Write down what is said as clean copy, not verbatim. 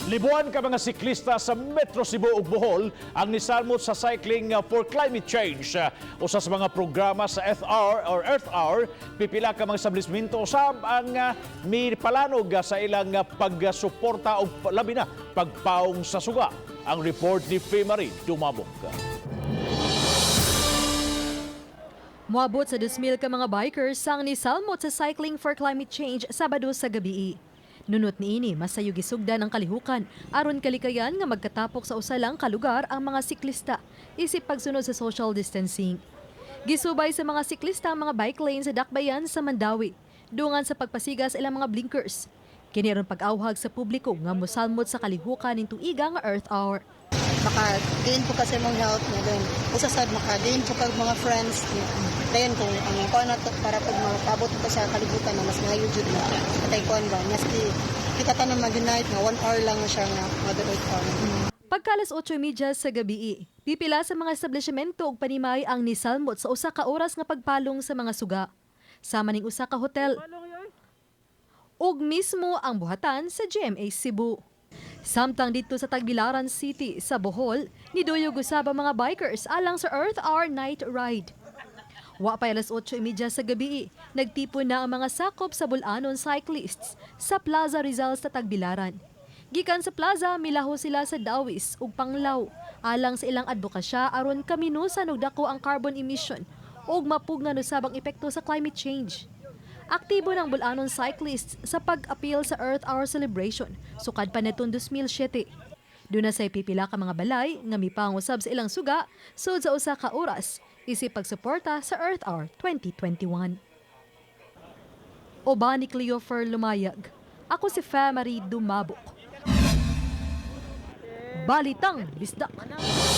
Libuan ka mga siklista sa Metro Cebu ug Bohol ang nisalmot sa Cycling for Climate Change. Usa sa mga programa sa Earth Hour or Earth Hour, pipila ka mga establishmento usab ang mipalanog sa ilang pagsuporta og labi na pagpaong sa suga. Ang report ni Fe Marie Dumabok. Moabot sa 2,000 ka mga bikers ang nisalmot sa Cycling for Climate Change Sabado sa gabi. Nunot niini, masayo gisugdan ang kalihukan aron kalikayan nga magkatapok sa usa lang ka lugar ang mga siklista isip pagsunod sa social distancing. Gisubay sa mga siklista ang mga bike lane sa Dakbayan sa Mandaue, dungan sa pagpasiga sa ilang mga blinkers. Kini aron pag-awhag sa publiko nga mosalmot sa kalihukan ning tuiga nga Earth Hour. Maka-gain po kasi mong health na then usa sad maka-gain po kag mga friends dayon kung ang kuan na to para pag makaabot ko sa kalibutan na mas maayo jud na atay kuan ba, maski kita tanan mag-unite nga 1 hour lang na siya nga Mother Earth Hour. Pagka alas 8:30 sa gabi, pipila sa mga establishmento ug panimay ang nisalmot sa usa ka oras nga pagpalong sa mga suga. Sama ning usa ka hotel. Ug mismo ang buhatan sa GMA Cebu. Samtang dito sa Tagbilaran City sa Bohol, niduyog usab ang mga bikers alang sa Earth Hour Night Ride. Wa pa alas 8:30 sa gabi, nagtipon na ang mga sakop sa Bulanon Cyclists sa Plaza Rizal sa Tagbilaran. Gikan sa plaza, milaho sila sa Dawis ug Panglao alang sa ilang advokasya aron kaminusan og dako ang carbon emission ug mapugnan usab ang epekto sa climate change. Aktibo ng Bulanon Cyclists sa pag-appeal sa Earth Hour celebration sukad pa netong 2007. Duna say pipila ka mga balay nga mipangusab sa ilang suga sud sa usa ka oras isip pagsuporta sa Earth Hour 2021. Uban ni Cleofer Lumayag. Ako si Marie Dumabok. Balitang Bisdak.